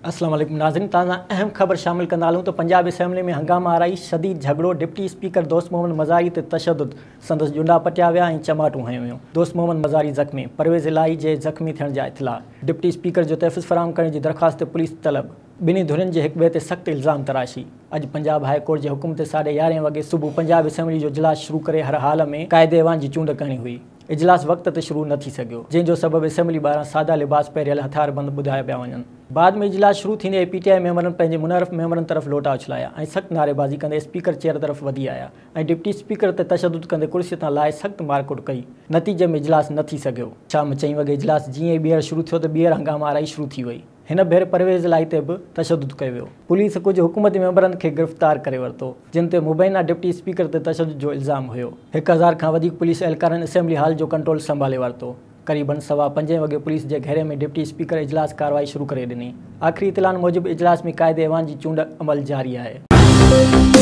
اسلام عليڪم ناظرين توهان سان اهم خبر شامل ڪندا هلون ته پنجاب اسيمبلي ۾ هنگاما آرائي شديد جهڳڙو ڊپٽي اسپيڪر دوست محمد مزاري تي تشدد سندس ڄنڊا پٽيا ويا ۽ چماٽون هنيون ويون دوست محمد مزاري زخمي پرويز الاهي جي زخمي ٿيڻ جا اطلاع ڊپٽي اسپيڪر جو تحفظ فراهم ڪرڻ جي درخواست تي پوليس طلب ٻنهي ڌرين جي هڪٻئي تي سخت الزام تراشي اڄ پنجاب هاء ڪورٽ جي حڪم تي ساڍي يارهين وڳي صبح پنجاب اسيمبلي جو اجلاس شروع ڪري هر حال ۾ قائد ايوان جي چونڊ ڪرڻي هئي اجلاس وقت تي شروع نه ٿي سگهيو، جنهن جو سبب اسيمبلي ٻاهران سادا لباس پهريل هٿياربند ٻڌايا پيا وڃن. بعد ۾ اجلاس شروع ٿيندي ئي پي ٽي آء ميمبرن پنهنجي منحرف ميمبرن طرف لوٽا اڇلايا ۽ سخت نعريبازي ڪندي اسپيڪر چيئر طرف وڌي آيا ۽ ڊپٽي اسپيڪر تي تشدد ڪندي ڪرسي تان لاهي سخت مارڪٽ ڪئي، نتيجي ۾ اجلاس نه ٿي سگهيو. شام چئين وڳي اجلاس جيئن ئي ٻيهر شروع ٿيو ته ٻيهر هنگاما آرائي شروع ٿي وئي. هن ڀيري پرويز الاهي تي به تشدد ڪيو ويو. پوليس ڪجهه حڪومتي ميمبرن کي گرفتار ڪري ورتو، جن تي مبينا ڊپٽي اسپيڪر تي تشدد جو الزام هيو. 1000 کان وڌيڪ پوليس اهلڪارن اسيمبلي هال جو ڪنٽرول سنڀالي ورتو. قريبن سوا پنجين وڳي پوليس جي گهيري ۾ ڊپٽي اسپيڪر اجلاس ڪارروائي شروع ڪري ڏني. آخري اطلاعن موجب اجلاس ۾ قائد ايوان جي چونڊ عمل جاري آهي.